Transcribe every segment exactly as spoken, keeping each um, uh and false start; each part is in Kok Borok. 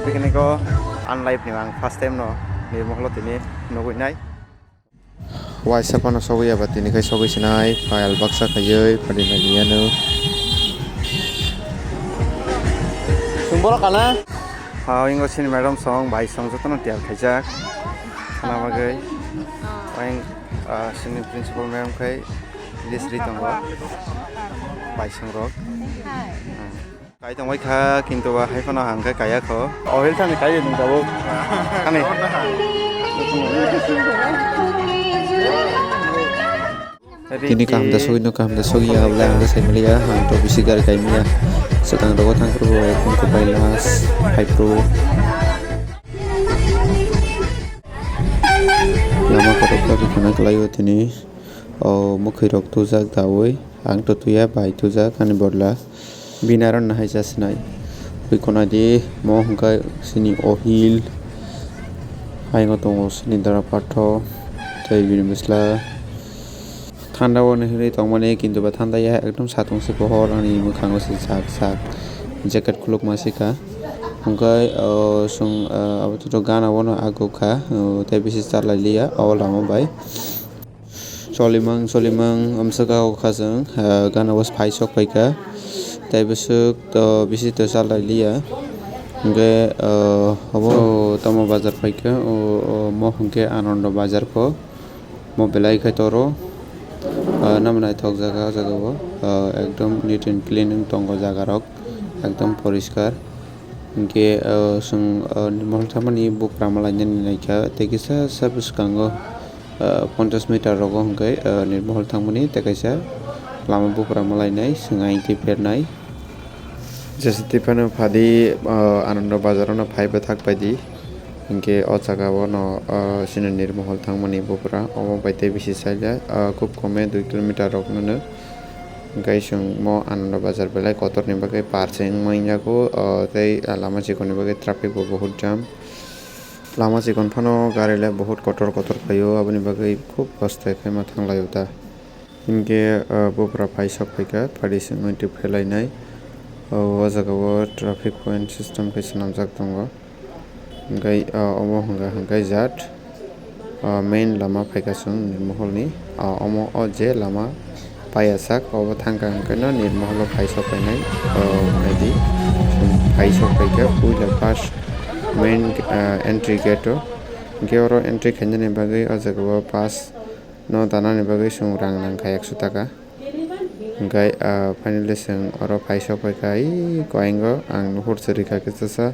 Picnic o ang life ni ang first time no Nirmohol o tini nugwi nai. Waisa phano sogwi ya ba tini khai sogwi sinai file baksa khaiwi padi nai liya no. Sung borok kana? Ha, ingo sini madam song, bai song jotono tiyar khaijak. Sana bagwi. Oing, ah, sini principal madam khai list ri tongo. Bai song rok. Hmm. Kai tongbai kha, kintu ba hai phano hang khe kaya kho. Ohil thani kai nung tabuk. Ani. Tini kaham da sogwi no, kaham da sogwi ya, wala ang da sai maliya, ang to bisi gari kai miya. Swkang rogo thang phuru bo ekdom kwbai last phai phuru. Lama kotor kotor khana kwlai o tini. O mwkhwi rok tujak dawi, ang to tuya bai tujak ani bodla. Bini aro nahai cha sinai. Ui khonadi mo hwnkhe sini ohil. Haino tongo sini dara patho. Tei bini bwsla thanda o hinwi tongmani, kintu ba thanda ya ekdom satung se pohor ani mwkhango se sak sak jacket khulukma se kha. Hwnkhe, o, chwng, o, abo to gana bono agukha, o, tei bisi charlai liya o lama bai. Cholimang cholimang amswk o kha chwng, ah, gana o phai sok phaikha. Tei bwswk to bisi to chalai liya. Hwnkhe, ah, obo tamo bazar phaikha, o, o, mo hwnkhe Anando bazar pho. Mo belai khai toro, ah, namo naithok jaga o jaga o, ah, ekdom neat and clean wng tongo jaga rok, ekdom poriskar. Hwnkhe, ah, chwng, ah, Nirmohol thangmani buphra malainani naikha, tei kisa sa bwskango, ah, ponchash meter rogo hwnkhe, ah, Nirmohol thangmani tei kaisa lama buphra malainai, chwng ayang twi phernai. Jesa twi phano phadi, ah, Anando bazar o no phai bwthak paidi. Hwnkhe o jaga o no, ah, chini Nirmohol thangmani buphra omo bai tei bisi saila, ah, khub kome dui kilometer rok no. Hwnkhe chwng mo Anando bazar belai kotor ni bagwi par se wngma wngya kho, ah, tei lama chikon ni bagwi traffic bo buhut jam. Lama chikon phano gari le buhut kotor kotor phaio, aboni bagwi khub kosto khe ma thang laio ta. Hinkhe, ah, buphra phai sok phaikha, phari se wngwi twi phelainai. O, o jaga o traffic point system khe swnamjak tongo. Hwnkhe, ah, omo hwnkha hwnkhe jat, ah, main lama phaikha chwng Nirmohol ni. Ah, omo o je lama paiya sak, obo thangkha hwnkhe no Nirmohol o phai sok phainai. Ah, naidi, chwng phai sok phaikha puila first main, ah, entry gate o. Hwnkhe oro entry khainani bagwi o jaga o pass no danani bagwi chwng rang nangkha ekso taka. Hwnkhe, ah, finally chwng oro phai sok phaikha, ee, koingo ang nuhur se rikha kichasa.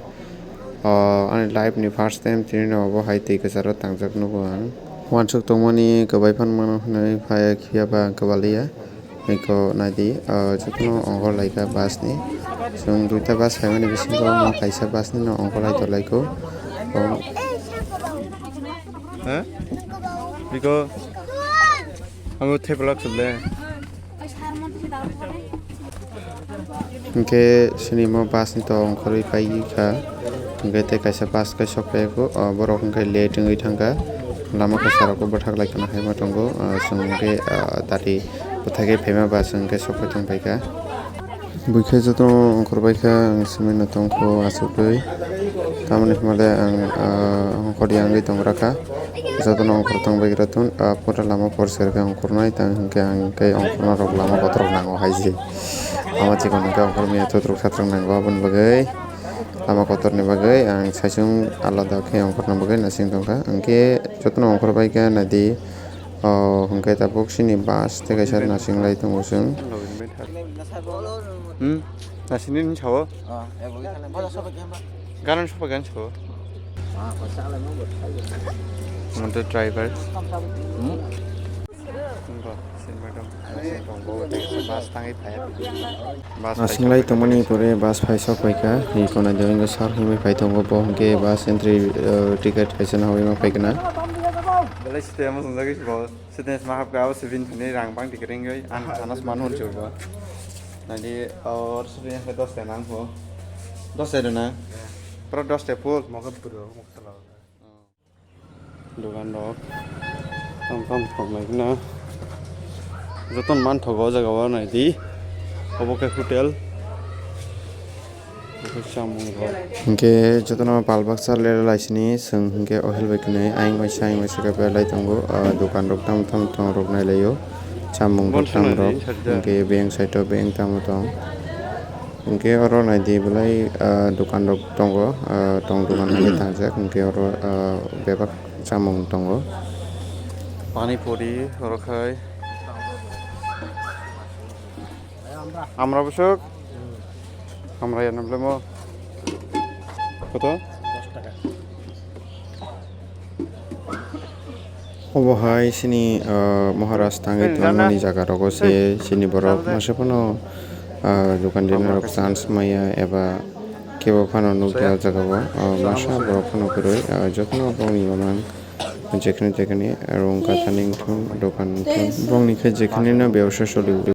O, ani life ni first time tini no obo hai twi kwcharo tangjak nugo ang. Uansuk tongmani kwbai phano mano hwnwi phai phiya ba ang kwbaliya. Eko naidi, ah, jotono ongkhor laikha bus ni. Chwng duita bus phaimani bisingo omo kaisa bus ni no ongkhor lai tonglaikho. O, ha? Biko. Amo theplak sable. Hwnkhe sini mo bus ni to ongkhorwi pai kha. Hwnkhe tei kaisa bus khe sok phai kho. O borok hwnkhe late wngwi thangkha. Lama kasa rok bwthak lai kheno hai ma tongo. O chwng hwnkhe, o dari bwthai khe phaima bus hwnkhe sok phai tong pai kha. Buikhe jotono ongkhor bai kha, ang simi no tongkho achugwi. Tamoni hwnba le ang, ah, ongkhor yangwi tong rakha. Jotono ongkhor tong bai khe tong, ah, pura lama porser khe ongkhornai, tamo hinkhe ang khe ongkhorna rok lama kotor rok nango hai se. Lama chikon hinkhe ongkhor maya thutruk satruk nango, aboni bagwi lama kotor ni bagwi ang saichung alada khe ongkhorna bagwi nasing tongkha. Hinkhe jotono ongkhor bai khe naidi. O, hwnkhe tabuk sini bus tei kaisa nasing lai tongo chwng. Hmm? Nasing nini sao? Garan sopa gan sao? Motor driver. Bus tangwi phai. Bus phai. Nasinglai tongmani pore bus phai sok phaikha, hi khwnai de wngkha sir himwi phai tongo, bo hwnkhe bus entry, uh, ticket kaisa nahorwi ma phaikha na. Belai site amo swngjagwi bo, site ma hapkha, abo se bini thani rang bang ticket wngwi, ang sana se manu hwnwi bo. Nadi, or site hwnkhe dos ta nang pho. Dos ta rwna? Pura dos ta full? Dogan rok tong tong thok nai kheno joto no manthogo o jaga o naidi, obo khe hotel. Hinkhe jotono pal baksa leralaisini chwng hinkhe ohel bai kwnwi ayang bai sa ayang bai sa khe belai tongo, ah, dokan rok tamo tamo tong rok nailaio, chamung rok tamo rok, hinkhe beng side o beng tamo tong, hinkhe oro naidi belai, ah, dokan rok tongo, ah, tong dokan hai tangjak, hinkhe oro, ah, bebak chamung tongo. Pani puri oro khai. Amra bwswk? Amra ya nang belai mo. Koto? Obo hai chini, ah, Maharaj tangwi tongmani jaga rogo se chini borok masa phano, ah, dokan dinarok chance maya eba kebo phano nukya o jaga o, ah, masa borok phano kwrwi, ah, jotono bongni mamang jekhne tekhne rung kathani wngthun dokan wngthun bongni khe jekhne no bebsa soli.